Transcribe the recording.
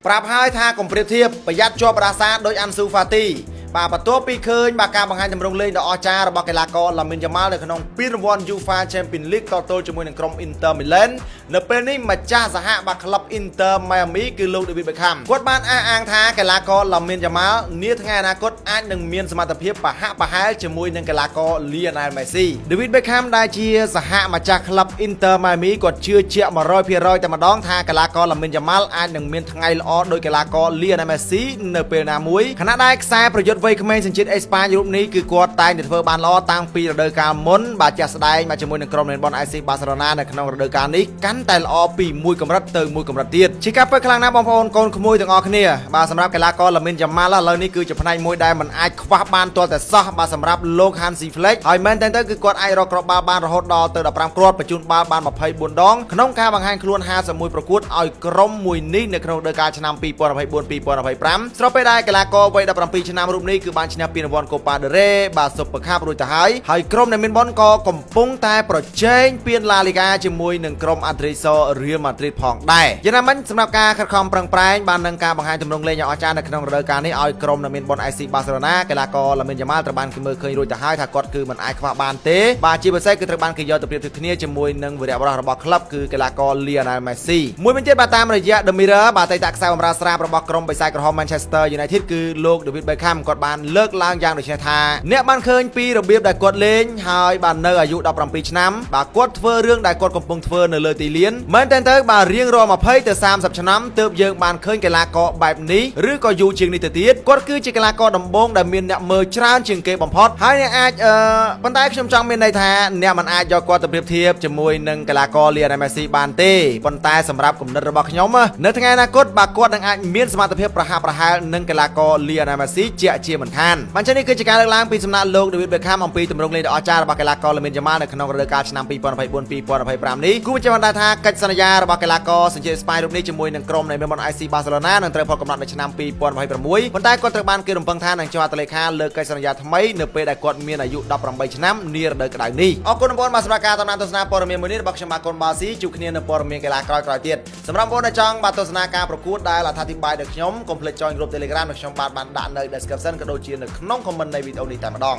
ប្រាប់ហើយថាកុំប្រៀបធៀបប្រយ័ត្នជាប់បដាសាដោយអាន់ស៊ូហ្វាទីបាទបន្ទាប់ពីឃើញបាទការបង្ហាញទម្រង់លេងដ៏អស្ចារ្យរបស់កីឡាករឡាមីនយ៉ាម៉ាល់នៅក្នុងពានរង្វាន់ UEFA Champions League តទល់ជាមួយនឹងក្រុម Inter Milan នៅពេលនេះម្ចាស់សហបាទក្លឹប Inter Miami គឺលោក David Beckham គាត់បានអះអាងថាកីឡាករឡាមីនយ៉ាម៉ាល់នាថ្ងៃអនាគតអាចនឹងមានសមត្ថភាពប្រហាក់ប្រហែលជាមួយនឹងកីឡាករ Lionel Messi។ David Beckham ដែលជាសហម្ចាស់ក្លឹប Inter Miami គាត់ជឿជាក់100%តែម្ដងថាកីឡាករឡាមីនយ៉ាម៉ាល់អាចនឹងមានថ្ងៃល្អដូចកីឡាករ Lionel Messi នៅពេលណាមួយខណៈដែលខ្សែប្រយុទ្ធវ័យក្មេងសញ្ជាតិអេស្ប៉ាញរូបនេះគឺគាត់តែងតែធ្វើបានល្អតាំងពីរដូវកាលមុនបាទចាស់ស្ដែងបាទជាមួយនឹងក្រុមលេងបន IC Barcelona នៅក្នុងរដូវកាលនេះកាន់តែល្អពីមួយកម្រិតទៅមួយកម្រិតទៀតជាការពិតខ្លាំងណាស់បងប្អូនកូនក្មួយទាំងអស់គ្នាបាទសម្រាប់កីឡាករឡាមីនយ៉ាម៉ាល់ឥឡូវនេះគឺជាផ្នែកមួយដែលមិនអាចខ្វះបានទាល់តែសោះបាទសម្រាប់លោក Hansi Flick ហើយមែនទែនទៅគឺគាត់អាចរកគ្រាប់បាល់បានរហូតដល់ទៅ15គ្រាប់បញ្ជូនបាល់បាន24ដងក្នុងការបង្ហាញខ្លួន51ប្រកួតឲ្យក្រុមមួយនេះនៅក្នុងរដូវកាលឆ្នាំ2024-2025ស្របពេលដែលកីឡាករវ័យ17ឆ្នាំរូបនេះគឺបានឈ្នះពានរង្វាន់ Copa del Rey បាទ Super Cup រួចទៅហើយហើយក្រុមដែលមានបនក៏កំពុងតែប្រជែងពាន La Liga ជាមួយនឹងក្រុម Atlético Real Madrid ផងដែរយ៉ាងណាមិញសម្រាប់ការខិតខំប្រឹងប្រែងបាននឹងការបង្ហាញទម្រង់លេងយ៉ាងអស្ចារ្យនៅក្នុងរដូវកាលនេះឲ្យក្រុមដែលមានបន IC Barcelona កីឡាករឡាមីនយ៉ាម៉ាល់ត្រូវបានគេមើលឃើញរួចទៅហើយថាគាត់គឺមិនអាចខ្វះបានទេបាទជាពិសេសគឺត្រូវបានគេយកទៅប្រៀបធៀបគ្នាជាមួយនឹងវីរៈបុរសរបស់ក្លឹបគឺកីឡាករ Lionel Messi មួយវិញទៀតបាទតាមរយៈ The Mirror បាទអតីតខ្សែបម្រើស្រាបរបស់ក្រុមបិសាចក្រហម Manchester United គឺលោក David Beckham គាត់បានលើកឡើងយ៉ាងដូចនេះថាអ្នកបានឃើញពីរបៀបដែលគាត់លេងហើយបាទនៅអាយុ17ឆ្នាំបាទគាត់ធ្វើរឿងដែលគាត់កំពុងធ្វើនៅលើទីលានមែនតើទៅបាទរៀងរាល់20ទៅ30ឆ្នាំទើបយើងបានឃើញកីឡាករបែបនេះឬក៏យូរជាងនេះទៅទៀតគាត់គឺជាកីឡាករដំបូងដែលមានអ្នកមើលច្រើនជាងគេបំផុតហើយអ្នកអាចអឺប៉ុន្តែខ្ញុំចង់មានន័យថាអ្នកមិនអាចយកគាត់ទៅប្រៀបធៀបជាមួយនឹងកីឡាករ Lionel Messi បានទេប៉ុន្តែសម្រាប់គំនិតរបស់ខ្ញុំនៅថ្ងៃអនាគតបាទគាត់នឹងអាចមានសមត្ថភាពប្រហាក់ប្រហែលនឹងកីឡាករ Lionel Messi ជាក់ជាមិនខានបាទចឹងនេះគឺជាការលើកឡើងពីសំណាក់លោក David Beckham អំពីទម្រង់លេងដ៏អស្ចារ្យរបស់កីឡាករ Lamine Yamal នៅក្នុងរដូវកាលឆ្នាំ2024-2025នេះគូបញ្ជាក់បានដែរថាកិច្ចសន្យារបស់កីឡាករសញ្ជាតិស្ប៉ាញរូបនេះជាមួយនឹងក្រុមនៃមេមន IC Barcelona នឹងត្រូវផុតកំណត់នៅឆ្នាំ2026ប៉ុន្តែគាត់ត្រូវបានគេរំពឹងថានឹងចុះហត្ថលេខាលើកិច្ចសន្យាថ្មីនៅពេលដែលគាត់មានអាយុ18ឆ្នាំនារដូវក្តៅនេះអរគុណបងប្អូនបាទសម្រាប់ការតាមដានទស្សនាព័ត៌មានមួយនេះរបស់ខ្ញុំបាទកុនបាស៊ីជួបគ្នានៅព័ត៌មានកីឡាក្រោយៗទៀតសម្រាប់បងប្អូនដែលចង់បាទទស្សនាការប្រកួតដែលអត្ថាធិប្បាយដោយខ្ញុំកុំភ្លេច join ក្រុម Telegram ដែលខ្ញុំបាទបានដាក់នៅ description ក៏ដូចជានៅក្នុង comment នៃវីដេអូនេះតែម្ដង។